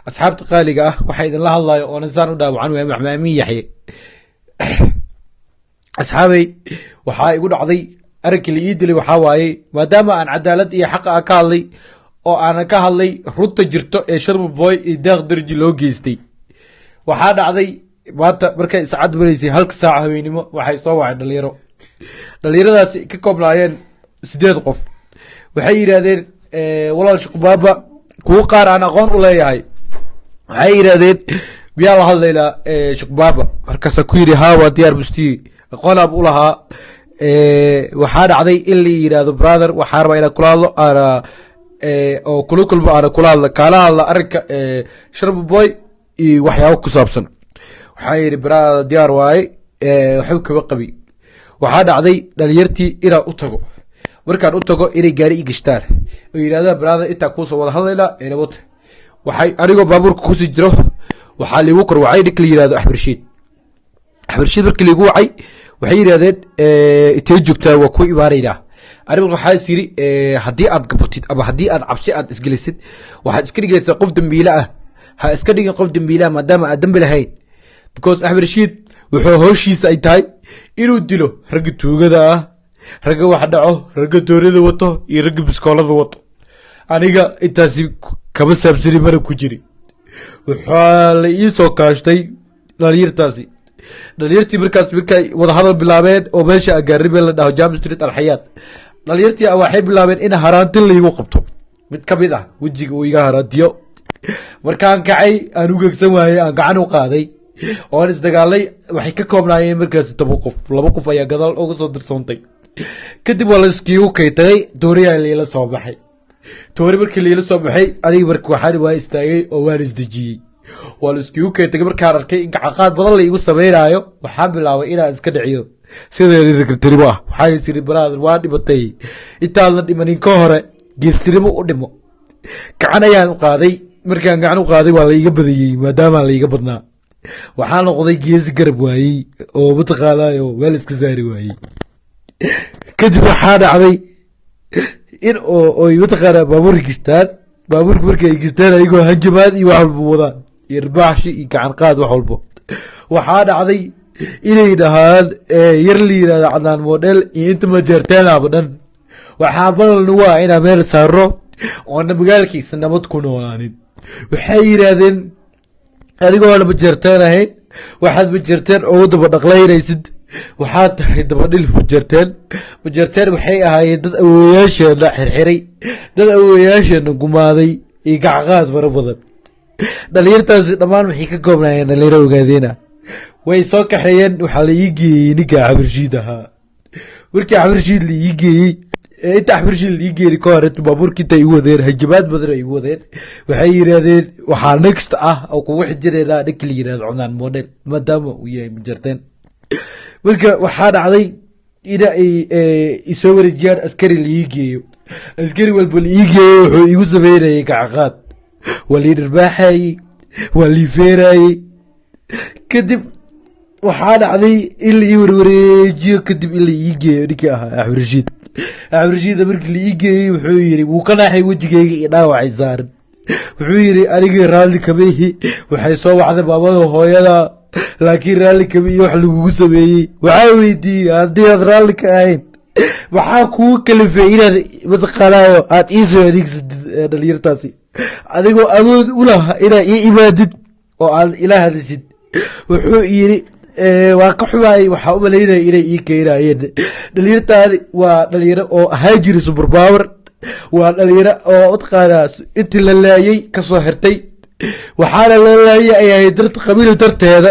Asxaabta qaaliga ah, waxaa idinla hadlayo oonan saan u dhaawacan waaya Maxmed Amiin Yaxye. Asxaabay, waxaa igu dhacday arrinkii la ii dilay. Waxaa waaye, maadaama aan cadaalad iyo xaqa ah ka hadlay oo aanan ka hadlay runta jirto ee Sharma Boy iyo Deeq Darji loo geystay, waxaa dhacday maanta markay saacad maraysay 1-ka saaca haweenimo, waxay soo wacay dhalinyaro. Dhalinyaradaasi ka koobnaayeen 8 qof. Waxay yidhaahdeen, "Walaal Shuqbaaba," kuwo qaar aan aqoon u leeyahay, waxay yidhahdeen, "Miyaa la hadlaynaa Shuqbaaba?" Markaasaa ku yidhi, "Haa, waa diyaar." Mustiyi aqoon u lahaa. Waxaa dhacday in la yidhaahdo, "Brother, waxaa rabaa inaan kula hadlo, aana oo kula kulmo, aana kula hadla, kaala hadla arrinka Sharma Boy iyo waxyaabo ku saabsan." Waxaa yidhi, "Brother, diyaar waaye, waxba kama qabi." Waxaa dhacday dhalinyartii inaan u tago. Markaan u tago, inay gaari i gashtaan oo yidhahdaan, "Brother, intaa kuusoo wada hadlaynaa enabot." Waxay anigoo baabuurka kusii jiro, waxaa liigu kor wacay ninka la yihahdo Axmed Rashiid. Axmed Rashiid markii liigu wacay, waxay yidhahdeen, "Intee joogtaa? Waa ku imaanaynaa." Anigu waxaa is yidhi, haddii aad gabatid ama haddii aad cabsi aad isgelisid, waxaad iska dhigaysaa qof dambiile ah. Ha iska dhigin qof dambiile ah, maadaama aad dambi lahayn, because Axmed Rashiid wuxuu howshiisa ay tahay inuu dilo ragga tuugada ah, ragga wax dhaco, ragga doorida wato iyo ragga biskoolada wato. Aniga intaasi kama saabsani, mana ku jiri. Waxaa la ii soo kaashtay dhalinyartaasi. Dhalinyartii markaas markay wadahadal bilaabeen oo meesha agaaribe la dhaho Jam Street Alxayaat, dhalinyartii waxay bilaabeen in haraantin laigu qabto. Mid ka mid ah wejiga uu iga haraantiyo. Markaan kacay, aan u gegsan waayey, aan gacan u qaaday oon isdagaalay. Waxay ka koobnaayeen markaasi 10 qof. Laba qof ayaa gadaal uga soo dirsoontay. Kadib waa la iskiigu kaytagay. Dooriyaa liila soo baxay. Toori markii liila soo baxay, aniga marka waxaan waa istaagay oo waan isdejiyey. Waa la iskiigu kaytagay. Markaan arkay in gacaqaad badan la igu sameynaayo, waxaan bilaabay inaan iska dhiciyo sideedii ragartinimo ah. Waxaan is iri, "Brother, waa dhimatay. Intaan la dhimanin ka hore, geestinimo u dhimo." Gacan ayaan u qaaday. Markaan gacan u qaaday, waa la iga badiyey. Maadaama la iga badnaa, waxaa noqday geesi garab waayey oo mataqaanaayo meel iska saari waayey. Kadib waxaa dhacday in oo oy mataqaanaa baabuurka gishtaan. Baabuurka markay gishtaan, ayagoo hanjamaad iyo wax walba wadaan iyo irbaaxshi iyo gacan qaad, wax walbo, waxaa dhacday inay dhahaan yar la yirahdo Cadnaan Model iyo inta Majeerteenaba dhan, waxaa ballan nagu ah inaan meel saaro oona magaalkiisa nabad ku noolaanin. Waxay yidhaahdeen, "Adigoona Majeerteen ahayn, waxaad Majeerteen ugu daba dhaqlaynaysid? Waxaad tahay dabadhilif Majeerteen. Majeerteen waxay ahaayeen dad awowayaasheena xirxiray, dad awowayaasheena gumaaday," iyo gacqaad fara badan. Dhalinyartaasi dhammaan waxay ka koobnaayeen dhalinyaro ogaadeena. Way soo kaxeeyeen. Waxaa la ii geeyey ninka Axmed ahaa. Markii Axmed la ii geeyey, inta Axmed la ii geeyey ka hor, inta baabuurka intay igu wadeen, hanjabaad badan ay igu wadeen. Waxay yidhaahdeen, "Waxaa next ah oo kugu xijinaynaa ninka la yidhahdo Cunaan Model, maadaama uu yahay Majarteen." Marka waxaa dhacday in ay isoo wareejiyaan, askari la ii geeyo. Askari walba la ii geeyo wuxuu igu sameynayay gacaqaad. Waa lii dhirbaaxayey, waa lii feerayey. Kadib waxaa dhacday in la ii warwareejiyo. Kadib in la ii geeyo ninkii ahaa Axmed Rashiid. Axmed Rashiid markii la ii geeyey, wuxuu yiri, wuu ka naaxay wejigeyga iyo dhaawacay saaran. Wuxuu yiri, "Anigii raalli kama ihi. Waxay soo wacday maamada hooyada, laakiin raalli kama iyo wax lagugu sameeyey." Waxaa weydiiyey, "Haddii aad raalli ka ahayn, maxaa kugu kalifay inaad mataqaanaayo aad iisoo adeegsatid dhalinyartaasi, adigoo awood u laha inaad ii imaadid oo aad ila hadashid?" Wuxuu yiri, "Waa ka xumaayay. Waxaa u malaynaya inay ii keenayeen dhalinyartaani. Waa dhalinyaro oo ahaa jiri super power. Waa dhalinyaro oo mataqaanaa intii la laayay kasoo xirtay. Waxaana loo laayay ay ahayd dart qabiil darteeda.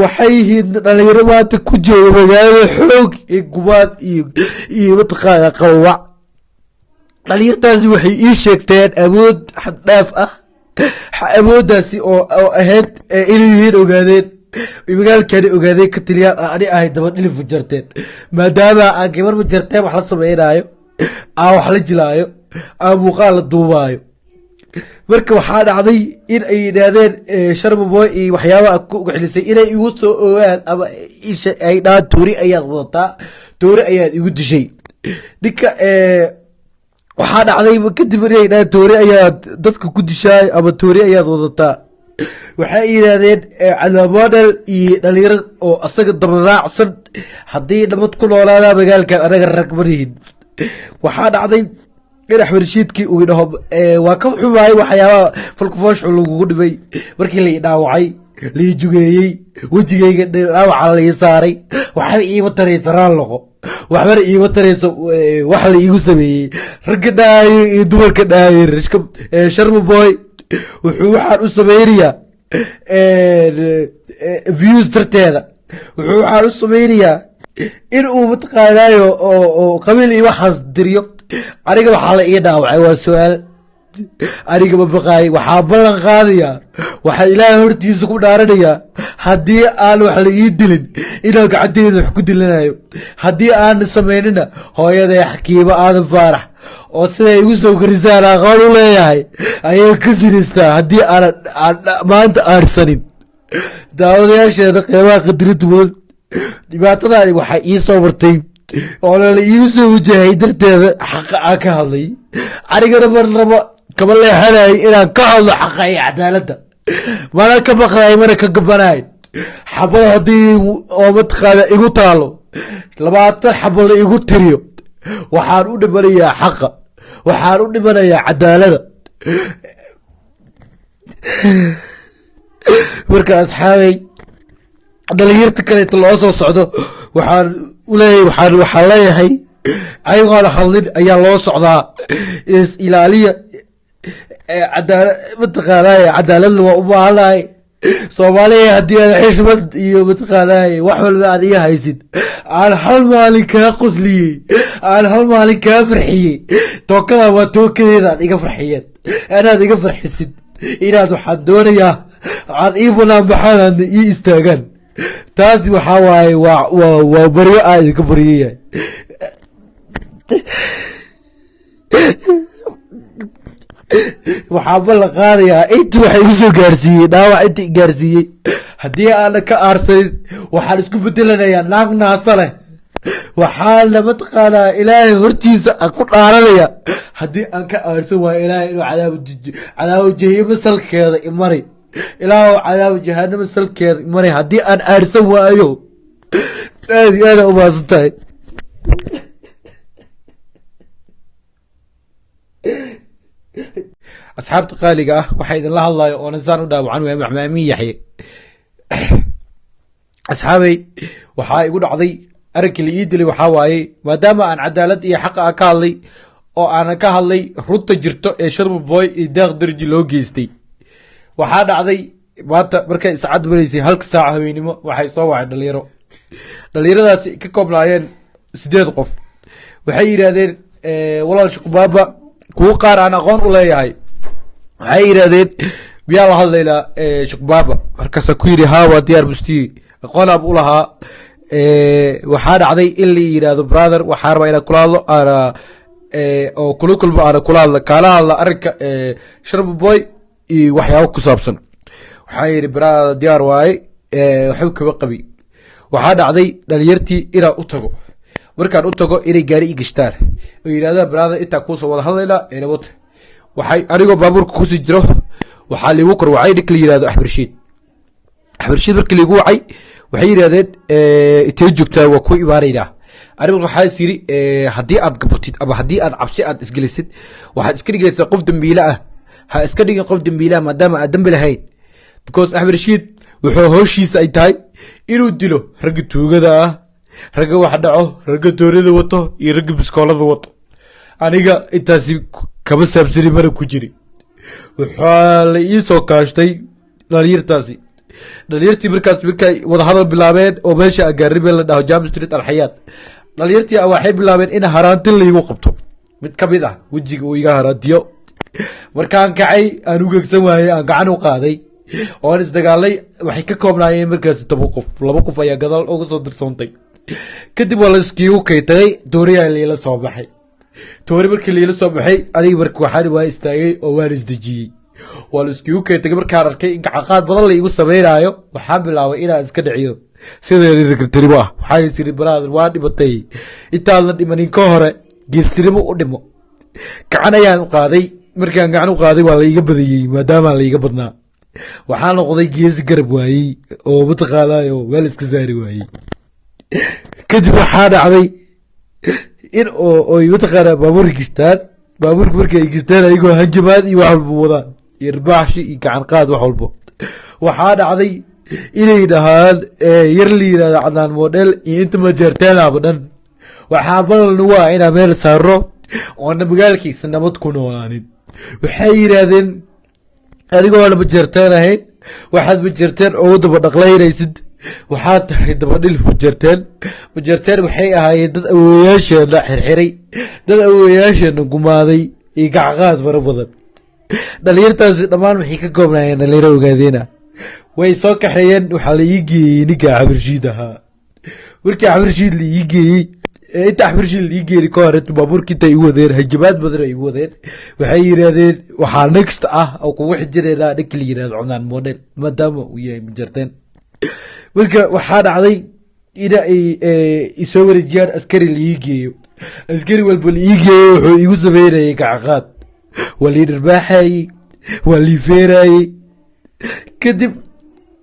Waxay yihiin dhalinyaro maanta ku jooga magaalada xoog iyo gumaad iyo mataqaana qawac. Dhalinyartaasi waxay ii sheegteen awood xaddhaaf ah, awooddaasi oo ahayd inay yihiin Ogaadeen, magaalkani Ogaadeen ka tiliyaan, ani ahay daba dhilif Majarteen, maadaama aan gabar Majarteen wax la sameynaayo, aan wax la jilaayo, aan muuqaal la duubaayo." Marka waxaa dhacday in ay yidhaahdeen Sharma Boy iyo waxyaabaha ku ugaxilisay inay igu soo ogaan ama ay dhahaan, "Toori ayaad wadataa, toori ayaad igu dishay." Ninka Waxaa dhacday kadib inay dhahaan toori ayaad dadka ku dishaay ama toori ayaad wadataa. Waxay yidhaahdeen Cadaab Model iyo dhalinyaro oo asaga dabaraacsan haddii nabad ku noolaadaa magaalkan, anaga rag marihin. Waxaa dhacday in Axmed Rashiidkii uu idhaho waa ka xumaay waxyaabaha falkufooshu lagugu dhibay. Markii la i dhaawacay, la i jugeeyey, wejigayga dhaawaca la ii saaray, waxba iima taraysa raalloqo, waxbana iima tarayso wax la iigu sameeyey. Ragga dhaayo iyo dumarka dhaayo, Sharma Boy wuxuu waxaan u sameynayaa views darteeda. Wuxuu waxaan u sameynayaa in uu mataqaanaayo oo qabiil iyo waxaas diriyo. Aniga waxaa la ii dhaawacay waa su-aal. Aniga ma baqaay. Waxaa ballan qaadayaa, waxaa Ilaahay hortiisa ku dhaaranayaa, haddii aan wax la ii dilin inaan gacanteyda wax ku dilanayo. Haddii aan samaynina, hooyaday Xakiimo Aadan Faarax oo siday igu soo korisaan aqoon u leeyahay ayay ka sinaystaa haddii aanan maanta aarsanin. Daawadayaasheeda qeybaha qadirinta mudan, dhibaatadaani waxaa ii soo martay oo lala iigu soo wajahay darteeda xaqa aan ka hadlay. Anigana marnaba kama leexanay inaan ka hadlo xaqa iyo cadaaladda, mana ka baqday, mana ka gabanay. Xabad haddii oo mataqaana igu taalo, 20 xabo la igu tiriyo, waxaan u dhimanayaa xaqa, waxaan u dhimanayaa cadaalada. Marka asxaabay, dhalinyarta kaleeto loo soo socdo waxaan uleeyahay, waxaan leeyahay, ayagoona hadlin ayaa loo socdaa. Is ilaaliya. Cadaala mataqaanay, cadaaladna waa u baahanahay Soomaaliya. Haddii aad xishmad iyo mataqaanay wax walba aad iga haysid, aan hal maalin kaa qosliyey, aan hal maalin kaa farxiyey, tookada waa tookadeeda aad iga farxiyeen. Inaad iga farxisid, inaad waxaan doonayaa aad ii banaan baxaan, aadna ii istaagaan. Taasi waxaa waaye waa baryo aa idinka baryayahay. Waxaa ballan qaadayaa inti waxa igu soo gaarsiiyey dhaawac, inta i gaarsiiyey, haddii aanan ka aarsanin waxaan isku bedelanayaa naag naasa leh. Waxaana mataqaanaa Ilaahay hortiisa aan ku dhaaranaya, haddii aan ka aarsan waayo, Ilaahay inuu cadaabo jahiimo salkeeda imari. Ilaahu cadaabo jahanamo salkeeda imari haddii aan aarsan waayo. Aad iyo aada umahadsan tahay. Asxaabta qaaliga ah, waxaa idinla hadlayo oonan saan u dhaawacan waaya Maxmed Amiin Yaxye. Asxaabay, waxaa igu dhacday arrinkii la ii dilay waxaa waaye maadaama aan cadaalad iyo xaqa ah ka hadlay oo aanan ka hadlay runta jirto ee Sharma Boy iyo Daaq Darji loo geystay. Waxaa dhacday maanta markay iscad maraysay halka saaca haweenimo, waxay soo wacay dhalinyaro. Dhalinyaradaasi ka koobnaayeen 8 qof. Waxay yidhaahdeen walaal Shuqbaaba, kuwo qaar aan aqoon u leeyahay, waxay yidhaahdeen miyaa la hadlaynaa Shuqbaaba? Markaasa ku yidhi haa, waa diyaar, mustiyi aqoon aan u lahaa. Waxaa dhacday in la yidhaahdo brother, waxaa rabaa inaan kula hadlo, aana oo kula kulmo, aana kula hadla, kaala hadla arrinka Sharma Boy iyo waxyaabo ku saabsan. Waxaa yidhi brother, diyaar waaye, waxba kama qabi. Waxaa dhacday dhalinyartii inaan u tago. Markaan u tago, inay gaari i gashtaan oo yidhahdaan brother, intaa kuusoo wada hadlaynaa enabot. Waxay anigoo baabuurka kusii jiro waxaa liigu kor wacay ninka la yihahdo Axmed Rashiid. Axmed Rashiid markii liigu wacay, waxay yidhahdeen intee joogtaa, waa ku imaanaynaa. Anigu waxaa is yidhi haddii aad gabatid ama haddii aad cabsi aad isgelisid, waxaad iska dhigaysaa qof dambiile ah. Ha iska dhigin qof dambiile ah maadaama aad dambi lahayn, because Axmed Rashiid wuxuu howshiisa ay tahay inuu dilo ragga tuugada ah, ragga wax dhaco, ragga toorida wato iyo ragga biskoolada wato. Aniga intaasi kama saabsani, mana ku jiri. Waxaa la ii soo kaashtay dhalinyartaasi. Dhalinyartii markaas markay wadahadal bilaabeen oo meesha agaaribe la dhaho Jam Street Alxayaat, dhalinyartii waxay bilaabeen in haraantin laigu qabto. Mid ka mid ah wejiga uu iga haraantiyo. Markaan kacay, aan u gegsan waayey, aan gacan u qaaday oon isdagaalay. Waxay ka koobnaayeen markaasi 10 qof, 2 qof ayaa gadaal uga soo dirsoontay. Kadib waa la iskiigu kaytagay, tooriyaa liila soo baxay. Toori markii liila soo baxay, aniga marka waxaan waa istaagay oo waan isdejiyey. Waa la iskiigu kaytagay. Markaan arkay in gacaqaad badan la igu sameynaayo, waxaan bilaabay inaan iska dhiciyo sideedii ragabtinimo ah. Waxaan is iri brother, waa dhimatay, intaadan dhimanin ka hore geestinimo u dhimo. Gacan ayaan u qaaday. Markaan gacan u qaaday, waa la iga badiyey. Maadaamaa la iga badnaa, waxaa noqday geesi garab waayey oo mataqaanaayo meel iska saari waayey. Kadib waxaa dhacday in oo oy mataqaanaa baabuurka gishtaan. Baabuurka markay ay gishtaan, ayagoo hanjamaad iyo wax walba wadaan iyo irbaaxshi iyo gacan qaad, wax walbo, waxaa dhacday inay dhahaan yar la yirahdo Cadnaan Model iyo inta Majeerteenaba dhan, waxaa ballan nagu ah inaan meel saaro oona magaalkiisa nabad ku noolaanin. Waxay yidhaahdeen, adigoona Majeerteen ahayn, waxaad Majeerteen ugu daba dhaqlaynaysid, waxaad tahay dabadhilif Majeerteen. Majeerteen waxay ahaayeen dad awoowayaasheena xirxiray, dad awoowayaasheena gumaaday iyo gacqaad fara badan. Dhalinyartaasi dhammaan waxay ka koobnaayeen dhalinyaro ogaadeena. Way soo kaxeeyeen. Waxaa la ii geeyey ninka Axmed ahaa. Markii Axmed la ii geeyey, inta Axmed la ii geeyey ka hor, inta baabuurka intay igu wadeen, hanjabaad badan ay igu wadeen. Waxay yidhaahdeen, waxaa next ah oo kugu xijireynaa ninka la yidhahdo Cunaan Model, maadaama uu yahay Majarteen. Marka waxaa dhacday ina ay isoo wareejiyaan, askari la ii geeyo. Askari walba la ii geeyo wuxuu igu sameynayay gacaqaad, waa lii dhirbaaxayey, waa lii feerayey. Kadib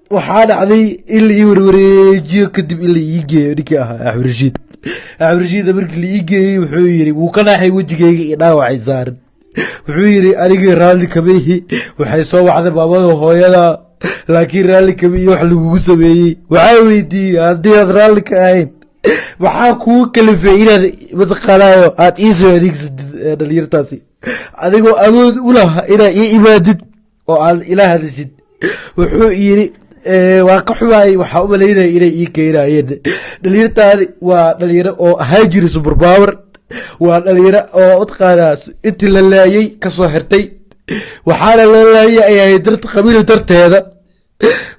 waxaa dhacday in la ii warwareejiyo, kadib in la ii geeyo ninkii ahaa Axmed Rashiid. Axmed Rashiid markii la ii geeyey, wuxuu yiri, wuu ka naaxay wejigayga iyo dhaawacay saaran. Wuxuu yiri, anigii raalli kama ihi. Waxay soo wacday maamada hooyada, laakiin raalli kama ihi wax lagugu sameeyey. Waxaa weydiiyey, haddii aad raalli ka ahayn, maxaa kugu kalifay inaad mataqaanaayo aad ii soo adeegsatid dhalinyartaasi, adigoo awood u laha inaad ii imaadid oo aad ila hadashid? Wuxuu yiri, waa ka xumaayay, waxaa u malaynaya inay ii keenayeen dhalinyartaani. Waa dhalinyaro oo ahaa jiri super power, waa dhalinyaro oo mataqaanaa intii la laayay kasoo xirtay. Waxaana loo laayay ay ahayd dart qabiil darteeda.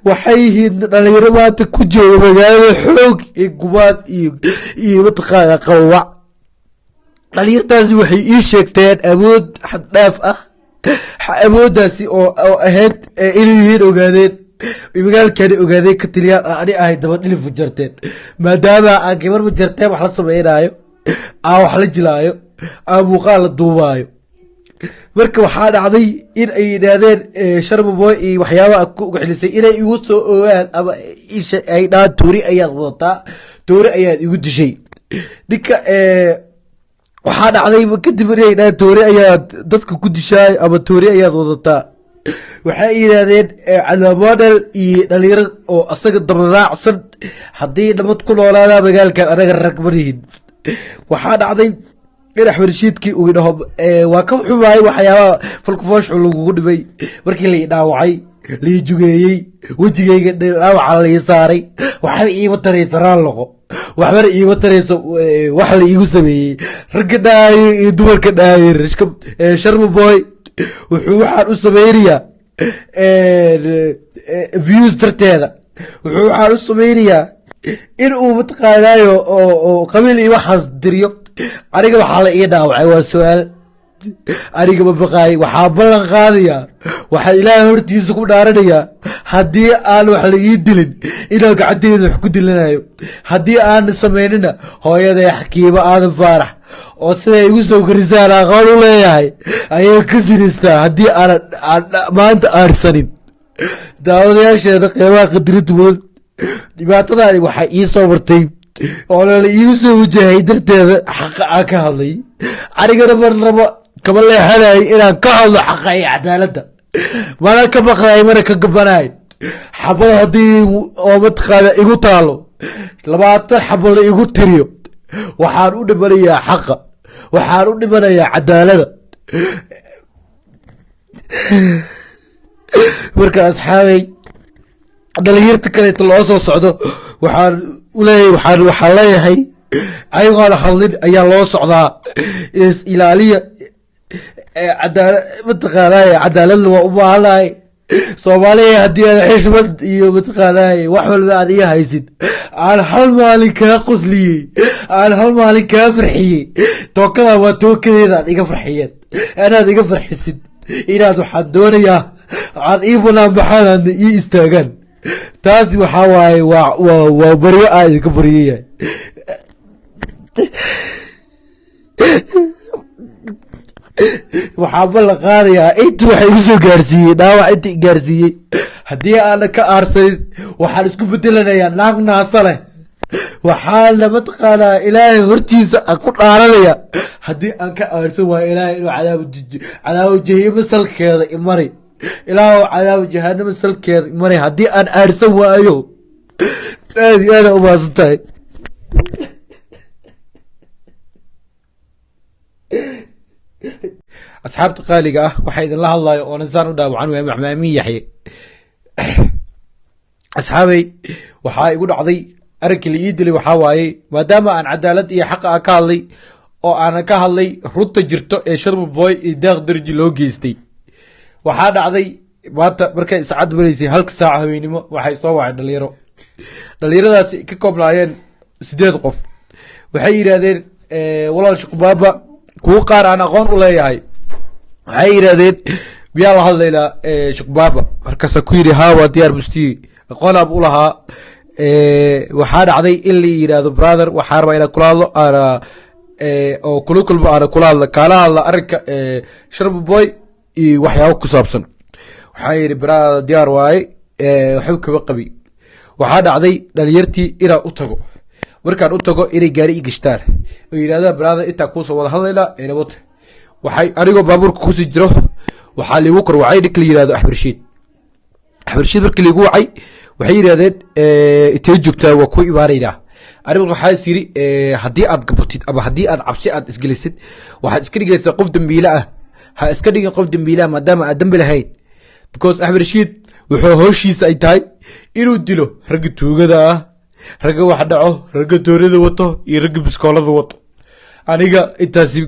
Waxay yihiin dhalinyaro maanta ku jooga magaalada xoog iyo gumaad iyo mataqaanaa qawawac. Dhalinyartaasi waxay ii sheegteen awood xad dhaaf ah, awooddaasi oo ahayd inay yihiin ogaadeen, magaalkani ogaadeen ka tiliyaan, ani ahay daba dhilif Majarteen, maadaama aan gabar Majarteen wax la sameynaayo, aan wax la jilaayo, aan muuqaal la duubaayo. Marka waxaa dhacday in ay yidhaahdeen Sharma Boy iyo waxyaabaha ku ugaxilisay inay igu soo ogaan ama ay dhahaan, toori ayaad wadataa, toori ayaad igu dishay ninka. Waxaa dhacday kadib inay dhahaan, toori ayaad dadka ku dishaay ama toori ayaad wadataa. Waxay yidhaahdeen, Cadnaan Model iyo dhalinyaro oo asaga dabaraacsan haddii nabad ku noolaada magaalkan, anaga rag marihin. Waxaa dhacday in Axmed Rashiidkii uu dhaho, waa ka xumaayay waxyaabaha falkufooshu lagugu dhibay. Markii la i dhaawacay, lai jugeeyey, wejigayga dhaawaca lai saaray, waxba iima taraysa raal noqo, waxbana iima tarayso wax la iigu sameeyey. Ragga dhaayo iyo dumarka dhaayo, Sharma Boy wuxuu waxaan u sameynayaa views darteeda, wuxuu waxaan u sameynayaa in uu mataqaanaayo oo qabiil iyo waxaas diriyo. Aniga waxaa la ii dhaawacay waa su-aal. Aniga ma baqaay. Waxaa ballan qaadayaa, waxaan Ilaahay hortiisa ku dhaaranayaa, haddii aan wax la ii dilin inaan gacanteyda wax ku dilanayo. Haddii aan sameynina, hooyaday Xakiimo Aadan Faarax oo siday igu soo korisaan aqoon u leeyahay ayay ka sinaystaa haddii aanan maanta aarsanin. Daawadayaasheena qiimaha qadirinta mudan, dhibaatadaani waxaa ii soo martay oo lala iigu soo wajahay darteeda xaqa aan ka hadlay. Anigana marnaba kama leexanay inaan ka hadlo xaqa iyo cadaaladda, mana ka baqay, mana ka gabanay. Xabad haddii oo mataqaana igu taalo, 20 xabo la igu tiriyo, waxaan u dhimanayaa xaqa, waxaan u dhimanayaa cadaaladda. Marka asxaabay, dhalinyarta kaleeto loo soo socdo, waxaan uleeyahay, waxaan leeyahay, ayagoona hadlin ayaa loo socdaa. Is ilaaliya. Cadaala mataqaanay, cadaaladna waa u baahanahay. Soomaaliya, haddii aad xishmad iyo mataqaanay wax walba aad iga haysid, aan hal maalin kaa qosliyey, aan hal maalin kaa farxiyey, tookada waa tookadeeda aad iga farxiyeen, inaad iga farxisid, inaad waxaan doonayaa aad ii banaan baxaan, aadna ii istaagaan. Taasi waxaa waaye waa baryo aa idinka baryayahay. Waxaa ballan qaadayaa inta waxa igu soo gaarsiiyey dhaawac, inta i gaarsiiyey, haddii aanan ka aarsanin, waxaan isku bedelanayaa naag naasa leh. Waxaana mataqaanaa Ilaahay hortiisa aan ku dhaaranaya, haddii aan ka aarsan waayo, Ilaahay inuu cadaabo jahiimo salkeeda imari. Ilaahu cadaabo jahanamo salkeeda imari haddii aan aarsan waayo. Aad iyo aada umahadsan tahay. Asxaabta qaaliga ah, waxaa idinla hadlayo oo saan u dhaawacan waaya Maxmaamin Yaxye. Asxaabay, waxaa igu dhacday arrinkii la ii dilay waxaa waaye, maadaama aan cadaalad iyo xaqa ah ka hadlay oo aanan ka hadlay runta jirto ee Sharma Boy iyo Daaq Darji loo geystay. Waxaa dhacday maanta markay saacad maraysay 1-ka saaca habeenimo, waxay soo wacay dhalinyaro. Dhalinyaradaasi ka koobnaayeen 8 qof. Waxay yidhaahdeen, "Walaal Shuqbaaba," kuwo qaar aan aqoon u leeyahay, waxay yidhahdeen, "Miyaa la hadlaynaa Shuqbaaba?" Markaasa ku yidhi, "Haa, waa diyaar." Musti aqoon u lahaa. Waxaa dhacday in la yidhaahdo, "Brother, waxaa rabaa inaan kula hadlo, aana oo kula kulmo, aana kula hadla, kaala hadla arrinka Sharma Boy iyo waxyaabo ku saabsan." Waxaa yidhi, "Brother, diyaar waaye, waxba kama qabi." Waxaa dhacday dhalinyartii inaan u tago. Markaan u tago, inay gaari i gashtaan oo yidhahdaan, "Brother, intaa kuusoo wada hadlaynaa enabot." Waxay anigoo baabuurka kusii jiro, waxaa liigu kor wacay ninka la yihahdo Axmed Rashiid. Axmed Rashiid markii liigu wacay, waxay yidhahdeen, "Intee joogtaa? Waa ku imaanaynaa." Anigu waxaa is yidhi, haddii aad gabatid ama haddii aad cabsi aad isgelisid, waxaad iska dhigaysaa qof dambiile ah. Ha iska dhigin qof dambiile ah maadaama aad dambi lahayn, because Axmed Rashiid wuxuu howshiisa ay tahay inuu dilo ragga tuugada ah, ragga wax dhaco, ragga toorida wato iyo ragga biskoolada wato. Aniga intaasi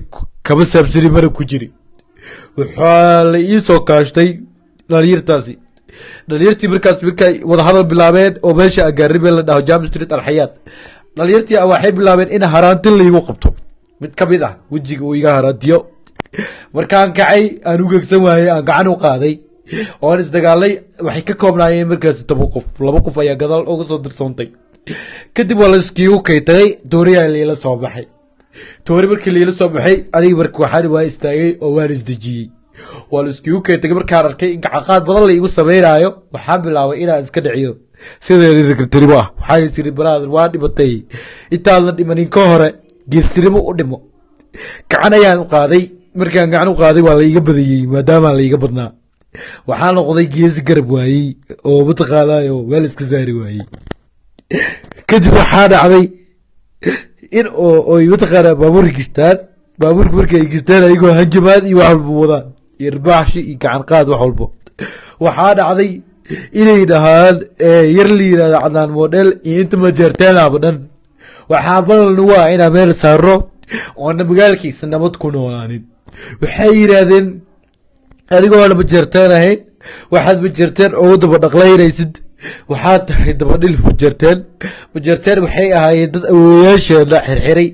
kama saabsani, mana ku jiri. Waxaa la ii soo kaashtay dhalinyartaasi. Dhalinyartii markaas markay wadahadal bilaabeen oo meesha agaaribe la dhaho Jam Street Alxayaat, dhalinyartii waxay bilaabeen in haraantin laigu qabto. Mid ka mid ah wejiga uu iga haraantiyo. Markaan kacay, aan ugegsan waayey, aan gacan u qaaday oon isdagaalay. Waxay ka koobnaayeen markaasi 10 qof. Laba qof ayaa gadaal uga soo dirsoontay. Kadib waa la iskiigu kaytagay. Tooriyaa liila soo baxay. Toori markii liila soo baxay, aniga marka waxaan waa istaagay oo waan isdejiyey. Waa la iskiigu kaytagay. Markaan arkay in gacaqaad badan la igu sameynaayo, waxaan bilaabay inaan iska dhiciyo sideedi ragartinimo ah. Waxaan is iri, "Brother, waa dhimatay. Intaadan dhimanin ka hore geestinimo u dhimo." Gacan ayaan u qaaday. Markaan gacan u qaaday, waa la iga badiyey. Maadaama la iga badnaa, waxaa noqday geesi garab waayey oo mataqaanaayo meel iska saari waayey. Kadib waxaa dhacday in oo oy mataqaanaa baabuurka gishtaan. Baabuurka markay ay gishtaan, ayagoo hanjamaad iyo wax walba wadaan iyo irbaaxshi iyo gacan qaad, wax walbo, waxaa dhacday inay dhahaan yar la yirahdo Cadnaan Model iyo inta majeerteenaba dhan, "Waxaa ballan nagu ah inaan meel saaro oona magaalkiisa nabad ku noolaanin." Waxay yidhaahdeen, "Adigoona majeerteen ahayn, waxaad majeerteen ugu daba dhaqlaynaysid, waxaad tahay dabadhilif majeerteen." Majeerteen waxay ahaayeen dad awoowayaasheena xirxiray,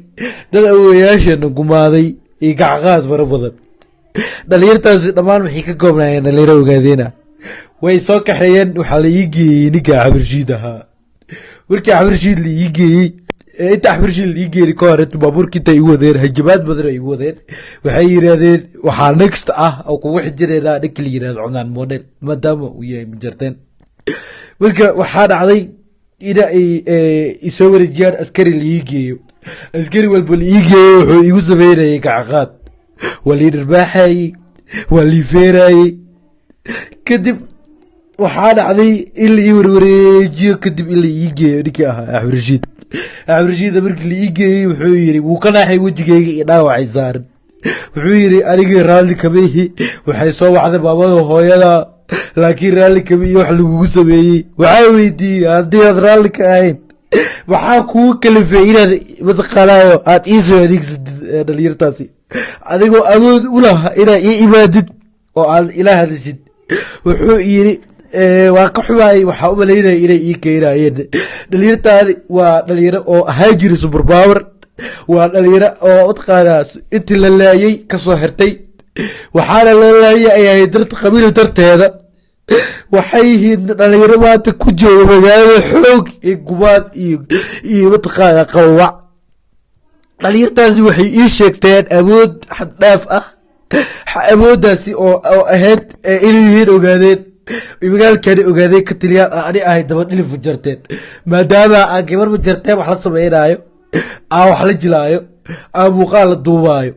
dad awoowayaasheena gumaaday iyo gacqaad fara badan. Dhalinyartaasi dhammaan waxay ka koobnaayeen dhalinyaro ogaadeena. Way soo kaxeeyeen. Waxaa la ii geeyey ninka Axmed Rashiid ahaa. Markii Axmed Rashiid la ii geeyey, inta Axmed Rashiid la ii geeyey ka hor, inta baabuurka inta igu wadeen, hanjabaad badan ay igu wadeen. Waxay yidhaahdeen, "Waxaa next ah oo kugu xijireynaa ninka la yidhahdo Cunaan Model, maadaama uu yahay majarteen." Marka waxaa dhacday ina ay isoo wareejiyaan, askari la ii geeyo. Askari walba la ii geeyo wuxuu igu sameynayay gacaqaad, waa lii dharbaaxayey, waa lii feerayey. Kadib waxaa dhacday in la ii warwareejiyo, kadib in la ii geeyo ninkii ahaa Axmed Rashiid. Axmed Rashiid markii la ii geeyey, wuxuu yiri, wuu ka naaxay wejigeyga iyo dhaawacay saaran. Wuxuu yiri, "Anigii raalli kama ihi. Waxay soo wacday maamada hooyada, laakiin raalli kama ihi wax lagugu sameeyey." Waxaa weydiiyey, "Haddii aad raalli ka ahayn, maxaa kugu kalifay inaad mataqaanaayo aad ii soo adeegsatid dhalinyartaasi, adigoo awood u laha inaad ii imaadid oo aad ila hadashid?" Wuxuu yiri, "Waa ka xumaayay. Waxaa u malaynaya inay ii keenayeen dhalinyartaani. Waa dhalinyaro oo ahaa jiri super power, waa dhalinyaro oo mataqaanaa intii la laayay kasoo xirtay. Waxaana la laayay ay ahayd dart qabiil darteeda. Waxay yihiin dhalinyaro maanta ku jooga magaalada xoog iyo gumaad iyo mataqaanaa qawac. Dhalinyartaasi waxay ii sheegteen awood xad dhaaf ah." Awooddaasi oo ahayd inay yihiin Ogaadeen, magaalkani Ogaadeen ka tiliyaan, ani ahay dabadhilif Majarteen, maadaama aan gabar Majarteen wax la sameynaayo, aan wax la jilaayo, aan muuqaal la duubaayo.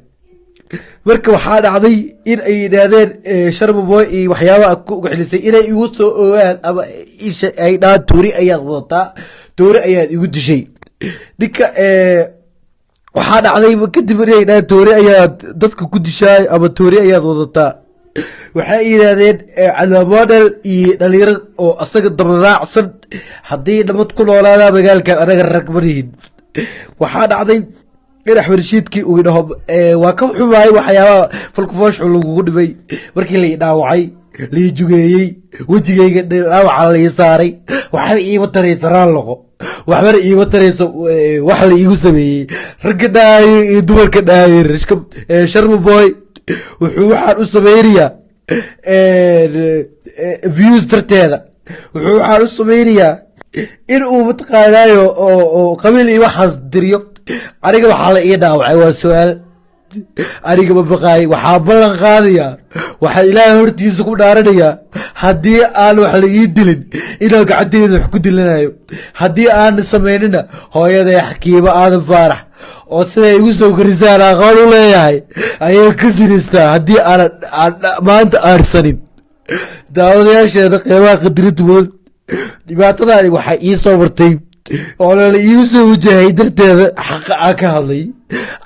Marka waxaa dhacday in ay yidhaahdeen Sharma Boy iyo waxyaabaha ku xilisay inay igu soo ogaan ama ay dhahaan toori ayaad wadataa, toori ayaad igu dishay ninka. Waxaa dhacday kadib inay dhahaan toori ayaad dadka ku dishaay ama toori ayaad wadataa. Waxay yidhaahdeen Cadaab Model iyo dhalinyaro oo asaga dabaraacsan haddii nabad ku noolaada magaalkan, anaga rag marihin. Waxaa dhacday in Axmed Rashiidkii uu dhaho waa ka xumaayay waxyaabaha falkufooshu lagugu dhibay markii lai dhaawacay, lai jugeeyey, wejigayga dhaawaca lai saaray. Waxba iima taraysa raal noqo, waxbana iima tarayso wax la iigu sameeyey. Ragga dhaayo iyo dumarka dhaayo, Sharma Boy wuxuu waxaan u sameynayaa views darteeda, wuxuu waxaan u sameynayaa in uu mataqaanaayo oo qabiil iyo waxaas diriyo. Aniga waxaa la ii dhaawacay waa su-aal. Aniga ma baqaay. Waxaa ballan qaadayaa, waxaa Ilaahay hortiisa ku dhaaranayaa, haddii aan wax la ii dilin inaan gacanteyda wax ku dilanayo. Haddii aan sameynina, hooyaday Xakiimo Aadan Faarax oo siday igu soo korisaan aqoon u leeyahay ayay ka sinaystaa haddii aanan maanta aarsanin. Daawadayaasheeda qeybaha qadirinta mudan, dhibaatadaani waxaa ii soo martay oo lala iigu soo wajahay darteeda xaqa aan ka hadlay.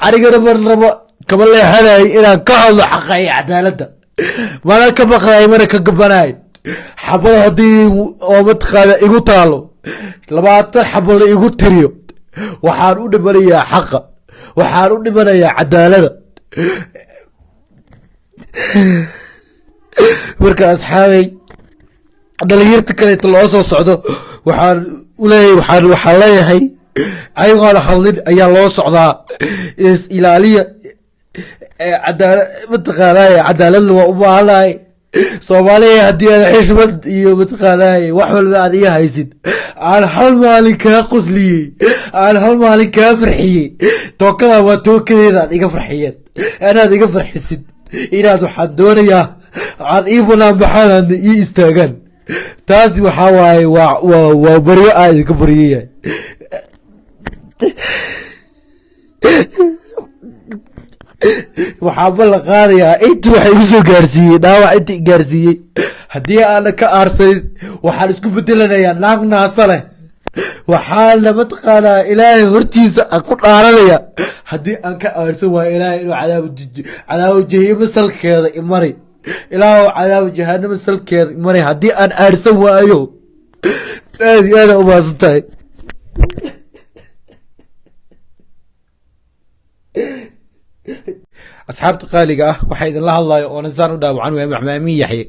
Anigana marnaba kama leexanay inaan ka hadlo xaqa iyo cadaaladda, mana ka baqay, mana ka gabanay. Xabad haddii oo mataqaana igu taalo, 20 xabo la igu tiriyo, waxaan u dhimanayaa xaqa, waxaan u dhimanayaa cadaaladda. Marka asxaabay, dhalinyarta kaleeto loo soo socdo waxaan uleeyahay, waxaan leeyahay ayagoona hadlin ayaa loo socdaa. Is ilaaliya. Cadaala mataqaanaaye, cadaaladna waa u baahanahay Soomaaliya. Haddii aad xishmad iyo mataqaanaaye wax walba aad iga haysid, aan hal maalin kaa qosliyey, aan hal maalin kaa farxiyey, tookada waa tookadeeda aad iga farxiyeen, inaad iga farxisid, inaad waxaan doonayaa aad ii banaan baxaan, aadna ii istaagaan. Taasi waxaa waaye waa baryo aa idinka baryayahay. Waxaa ballan qaadayaa inti waxa igu soo gaarsiiyey dhaawac, inta gaarsiiyey, haddii aanan ka aarsanin waxaan isku bedelanayaa naag naasa leh. Waxaana mataqaanaa Ilaahay hortiisa aan ku dhaaranaya haddii aan ka aarsan waayo Ilaahay inuu cadaabo jahiimo salkeeda imari, Ilaahu cadaabo jahanamo salkeeda imari haddii aan aarsan waayo. Aad iyo aada umahadsan tahay. Asxaabta qaaliga ah, waxaa idinla hadlayo oonan saan u dhaawacan waaya Maxmaamin Yaxye.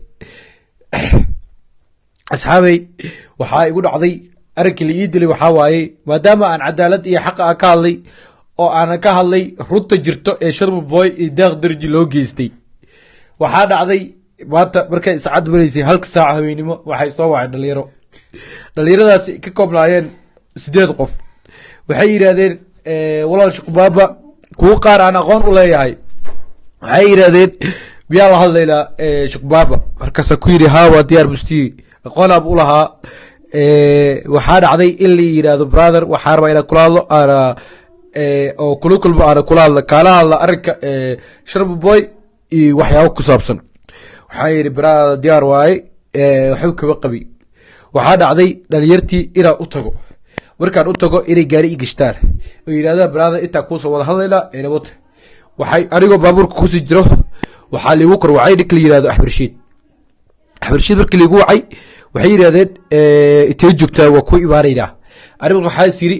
Asxaabay, waxaa igu dhacday arrinkii la ii dilay waxaa waaye maadaama aan cadaalad iyo xaqa ah ka hadlay oo aanan ka hadlay runta jirto ee Sharma Boy iyo Daaq Darji loo geystay. Waxaa dhacday maanta markay saacad maraysay halka saaca haweenimo, waxay soo wacay dhalinyaro. Dhalinyaradaasi ka koobnaayeen 8 qof. Waxay yidhaahdeen walaal Shuqbaaba, kuwo qaar aan aqoon u leeyahay, waxay yidhaahdeen miyaa la hadlaynaa Shuqbaaba? Markaasaa ku yidhi haa, waa diyaar, musti aqoon aab u lahaa. Waxaa dhacday in la yidhaahdo brother, waxaa rabaa inaan kula hadlo aana oo kula kulmo, aana kula hadla, kaala hadla arrinka Sharma Boy iyo waxyaabo ku saabsan. Waxaa yidhi brother, diyaar waaye, waxba kama qabi. Waxaa dhacday dhalinyartii inaan u tago. Markaan u tago inay gaari i gashtaan oo yidhahdaan brother, intaa kuusoo wada hadlaynaa enabota. Waxay anigoo baabuurka kusii jiro waxaa liigu kor wacay ninka la yihahdo Axmed Rashiid. Axmed Rashiid markii liigu wacay waxay yidhahdeen intee joogtaa, waa ku imaanaynaa. Anigu waxaa is yidhi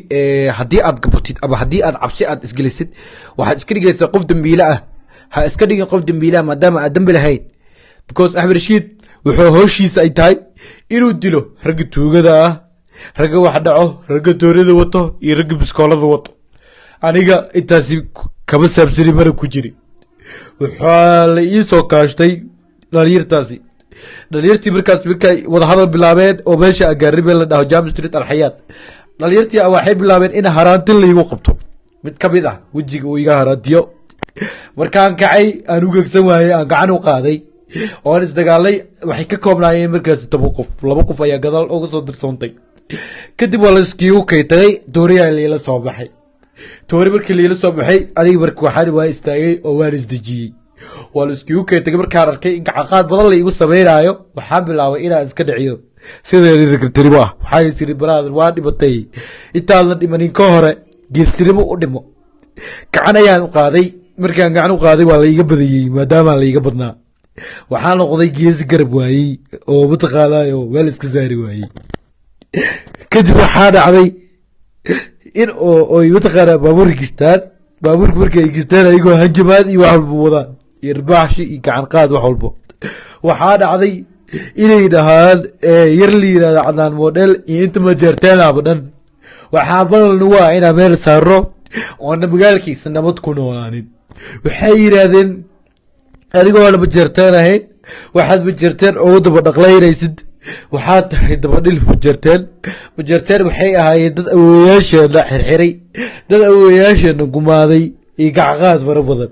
haddii aad gabatid ama haddii aad cabsi aad isgelisid, waxaad iska dhigaysaa qof dambiile ah. Ha iska dhigin qof dambiile ah maadaama aad dambi lahayn, because Axmed Rashiid wuxuu howshiisa ay tahay inuu dilo ragga tuugada ah, ragga wax dhaco, ragga toorida wato iyo ragga biskoolada wato. Aniga intaasi kama saabsani, mana ku jiri. Waxaa la ii soo kaashtay dhalinyartaasi. Dhalinyartii markaas markay wadahadal bilaabeen oo meesha agaaribe la dhaho Jam Street Alxayaat, dhalinyartii waxay bilaabeen in haraantin laigu qabto, mid ka mid ah wejiga uu iga haraantiyo. Markaan kacay, aan u gegsan waayey, aan gacan u qaaday oon isdagaalay. Waxay ka koobnaayeen markaasi 10 qof, laba qof ayaa gadaal uga soo dirsoontay. Kadib waa la iskiigu kay tagay, tooriyaa liila soo baxay. Toori markii liila soo baxay, aniga marka waxaan waa istaagay oo waan isdejiyey. Waa la iskiigu kay tagay. Markaan arkay in gacanqaad badan la igu sameynaayo, waxaan bilaabay inaan iska dhiciyo sideedii ragartinimo ah. Waxaan isiri, "Brother, waa dhimatay, intaadan dhimanin ka hore geestinimo u dhimo." Gacan ayaan u qaaday. Markaan gacan u qaaday, waa la iga badiyey. Maadaama la iga badnaa, waxaa noqday geesi garab waayey oo mataqaanaayo meel iska saari waayey. Kadib waxaa dhacday in oo oy mataqaanaa baabuurka gishtaan. Baabuurka markay ay gishtaan, ayagoo hanjamaad iyo wax walba wadaan iyo irbaaxshi iyo gacan qaad, wax walbo, waxaa dhacday inay dhahaan yar la yirahdo Cadnaan Model iyo inta Majeerteenaba dhan, waxaa ballan nagu ah inaan meel saaro oona magaalkiisa nabad ku noolaanin. Waxay yidhaahdeen, "Adigoo Majeerteen ahayn, waxaad Majeerteen ugu daba dhaqlaynaysid, waxaad tahay dabadhilif Majeerteen." Majeerteen waxay ahaayeen dad awooyaasheena xirxiray, dad awooyaasheena gumaaday iyo gacqaad fara badan.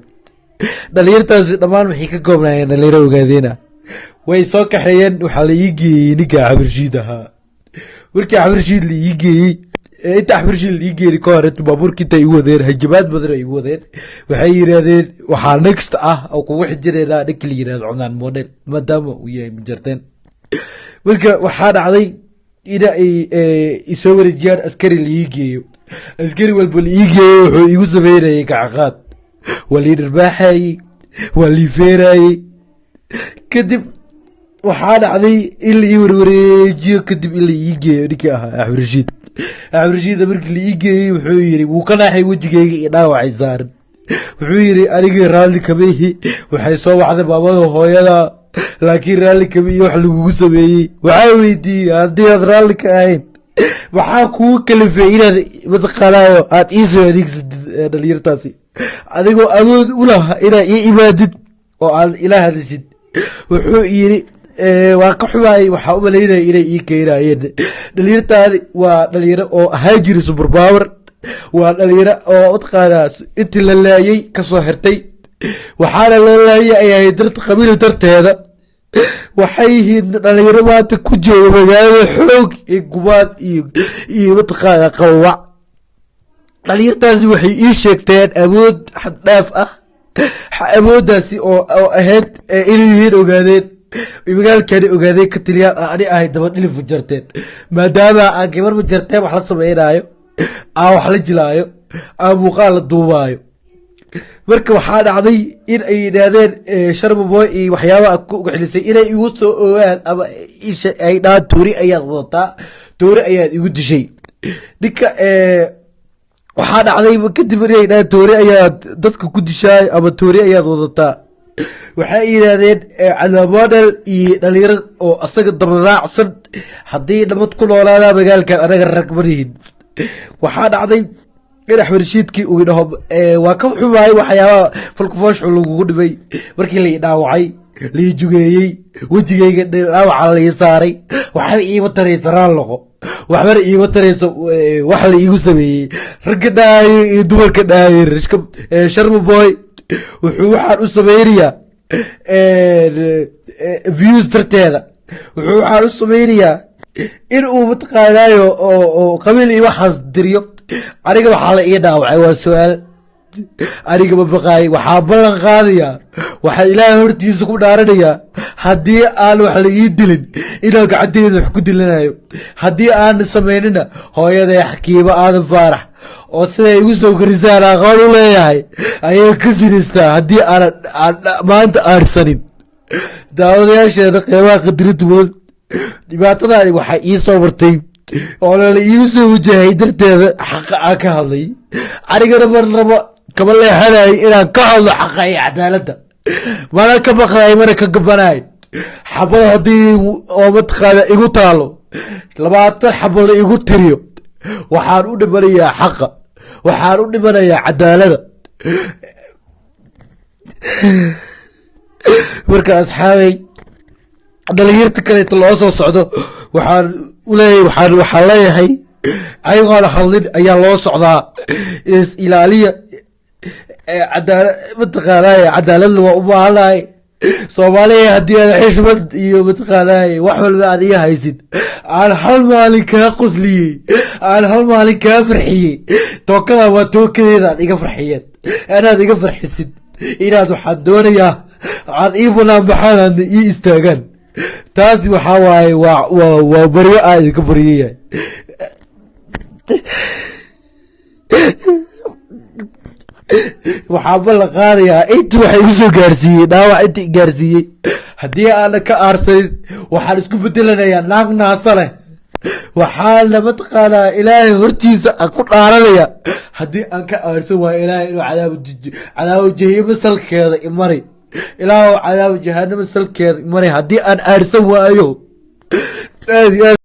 Dhalinyartaasi dhammaan waxay ka koobnaayeen dhalinyaro ogaadeena. Way soo kaxeeyeen. Waxaa la ii geeyey ninka Axmed ahaa. Markii Axmed la ii geeyey, inta Axmed la ii geeyey ka hor, inta baabuurka inta igu wadeen, hanjabaad badan ay igu wadeen. Waxay yidhaahdeen, "Waxaa next ah oo kugu xijinaynaa ninka la yidhahdo Cunaan Model, maadaama uu yahay Majarteen." Marka waxaa dhacday ina ay isoo wareejiyaan, askari la ii geeyo. Askari walba la ii geeyo wuxuu igu sameynayay gacaqaad, waa lii dharbaaxayey, waa lii feerayey. Kadib waxaa dhacday in la ii warwareejiyo, kadib in la ii geeyo ninkii ahaa Axmed Rashiid. Axmed Rashiid markii la ii geeyey, wuxuu yiri, wuu ka naaxay wejigeyga iyo dhaawacay saaran. Wuxuu yiri, "Anigii raalli kama ihi. Waxay soo wacday maamada hooyada, laakiin raalli kama ihi wax lagugu sameeyey." Waxaa weydiiyey, "Haddii aad raalli ka ahayn, maxaa kugu kalifay inaad mataqaanaayo aad ii soo adeegsatid dhalinyartaasi, adigoo awood u laha inaad ii imaadid oo aad ila hadashid?" Wuxuu yiri, "Waa ka xumaayay, waxaa u malaynaya inay ii keenayeen dhalinyartaani. Waa dhalinyaro oo ahaa jiri super power, waa dhalinyaro oo mataqaanaa intii la laayay kasoo xirtay, waxaana loo laayay ay ahayd dart qabiil darteeda. Waxay yihiin dhalinyaro maanta ku jooga magaalada xoog iyo gubaad iyo mataqaana qawac. Dhalinyartaasi waxay ii sheegteen awood xaddhaaf ah, awooddaasi oo ahayd inay yihiin ogaadeen, magaalkani ogaadeen ka tiliyaan, ani ahay dabadhilif Majarteen, maadaama aan gabar Majarteen wax la sameynaayo, aan wax la jilaayo, aan muuqaal la duubaayo." Marka waxaa dhacday in ay yidhaahdeen Sharmaboy iyo waxyaabaha ku xilisay inay igu soo ogaan ama ay dhahaan, "Toori ayaad wadataa, toori ayaad igu dishay ninka." Waxaa dhacday kadib inay dhahaan, "Toori ayaad dadka ku dishaay ama toori ayaad wadataa." Waxay yidhaahdeen Cadnaan Model iyo dhalinyaro oo asaga dabaraacsan, haddii nabad ku noolaada magaalkan, anaga rag marihin. Waxaa dhacday in Axmed Rashiidkii uu dhaho, "Waa ka xumaayay waxyaabaha falkufooshu lagugu dhibay." Markii la i dhaawacay, la i jugeeyey, wejigayga dhaawaca la ii saaray, waxba iima taraysa raal noqo, waxbana iima tarayso wax la iigu sameeyey. Ragga dhaayo iyo dumarka dhaayo, Sharma Boy wuxuu waxaan u sameynayaa views darteeda, wuxuu waxaan u sameynayaa in uu mataqaanaayo oo qabiil iyo waxaas diriyo. Aniga waxaa la ii dhaawacay waa su-aal. Aniga ma baqaay. Waxaa ballan qaadayaa, waxaa Ilaahay hortiisa ku dhaaranayaa, haddii aan wax la ii dilin inaan gacanteeda wax ku dilanayo. Haddii aan samaynina, hooyaday Xakiimo Aadan Faarax oo siday igu soo korisaan aqoon u leeyahay ayay ka sinaystaa haddii aanan maanta aarsanin. Daawadayaasheena qeybaha qadirinta mudan, dhibaatadaani waxaa ii soo martay oo lala iigu soo wajahay darteeda xaqa aan ka hadlay. Anigana marnaba kama leexanayo inaan ka hadlo xaqa iyo cadaaladda, mana ka baqayo, mana ka gabanayo. Xabad haddii oo mataqaana igu taalo, 20 xabo la igu tiriyo, waxaan u dhimanayaa xaqa, waxaan u dhimanayaa cadaaladda. Marka asxaabay, dhalinyarta kaleeto loo soo socdo, waxaan uleeyahay, waxaan leeyahay, ayagoona hadlin ayaa loo socdaa. Is ilaaliya. Cadaalad mataqaanaaye, cadaaladna waa u baahanahay. Soomaaliya, haddii aad xishmad iyo mataqaanaaye wax walba aad iga haysid, aan hal maalin kaa qosliyey, aan hal maalin kaa farxiyey, tookada waa tookadeeda aad iga farxiyeen, inaad iga farxisid, inaad waxaan doonayaa aad ii banaan baxaan, aadna ii istaagaan. Taasi waxaa waaye waa baryo aa idinka baryayahay. Waxaa ballan qaadayaa inta waxa igu soo gaarsiiyey dhaawac, inta i gaarsiiyey, haddii aanan ka aarsanin, waxaan isku bedelanayaa naag naasa leh. Waxaana mataqaanaa Ilaahay hortiisa aan ku dhaaranaya, haddii aan ka aarsan waayo, Ilaahay inuu cadaabo jahiimo salkeeda imari. Ilaahu, cadaabo jahanamo salkeeda imari haddii aan aarsan waayo. Aad iyo aad.